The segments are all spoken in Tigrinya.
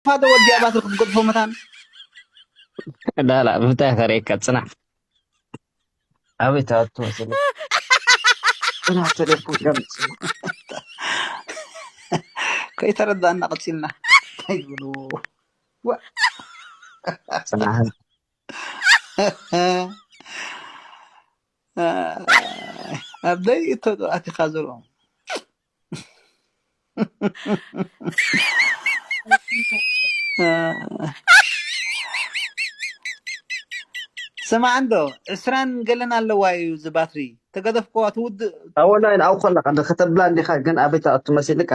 ፋዶ ወዲያ ባትሪ ክትገድፎ መታን። ላላ ብታይ ከርእየካ ጽናሕ። ኣበይ ተኣቱ መሰለኝ? ጽናሕ ተደርኩ ከምጽ። ከይተረዳእና ቀጺልና። እንታይ ይብሉ? ዋ። ጽናሕ። ኣበይ እቶ ኣቲኻ ዘርኦም? ስማዕ እንዶ፣ ዕስራን ገለን ኣለዋ እዩ እዚ ባትሪ። ተገደፍክዋ ትውድእ። ኣወላ ኢን ኣውኮ ኣለካ፣ እንደ ከተብላ እንዲኻ፣ ግን ኣበይ ትኣቱ መሲልካ?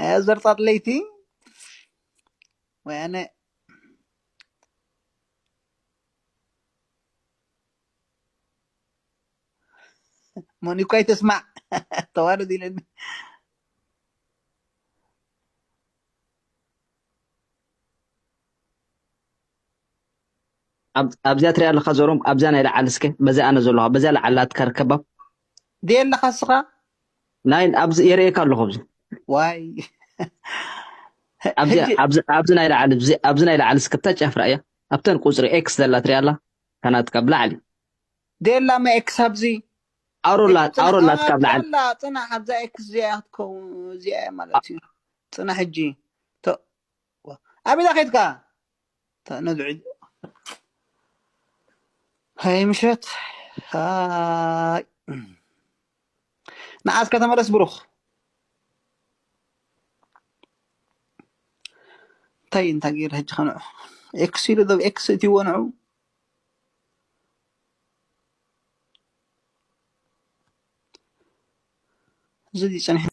ኣያ ዘርጣጥ ለይቲ ወያነ መን እኳ ይተስማዕ ተዋረድ ኢለኒ። ኣብ-፣ ኣብዚኣ ትሪኣ ኣለኻ ዞሮም፣ ኣብዚኣ ናይ ላዕሊ እስከ፣ በዚኣ ኣነ ዘለኹ፣ በዚኣ ላዕሊ ኣትካ ርከባ። ደየለኻ እስኻ? ናይ፣ ኣብዚ የርእየካ ኣለኹ፣ ኣብዚ። ዋይ። ኣብዚ፣ ሕጂ ኣብዚ፣ ኣብዚ ናይ ላዕሊ፣ ኣብዚ፣ ኣብዚ ናይ ላዕሊ እስከ፣ ኣብታ ጫፍ ራእያ፣ ኣብተን ቁጽሪ ኤክስ ዘላ ትሪኣ ኣላ፣ ከናትካ ብላዕሊ። ደየላ መ ኤክስ ኣብዚ? ኣሮላ፣ ኤክስ ጽና-፣ ኣሮላ ኣትካ ብላዕሊ። ኣላ፣ ጽናሕ፣ ኣብዛ ኤክስ እዚኣ ክትከውን፣ እዚኣ እያ ማለት እዩ። ጽናሕ ሕጂ። ቶ-፣ ዋ፣ ኣበይ ዳ ኸድካ? ተ-፣ ነዚ ዒ-፣ ሃይ ምሸት። ሃይ። ንዓስከ ተመለስ ብሩኽ። እንታይ፣ እንታይ ገይረ ሕጂ ኸንዑ? ኤክስ ኢሉ ዶ ኤክስ እትይዎ ንዑ? እዚ ድዩ ጸኒሑ?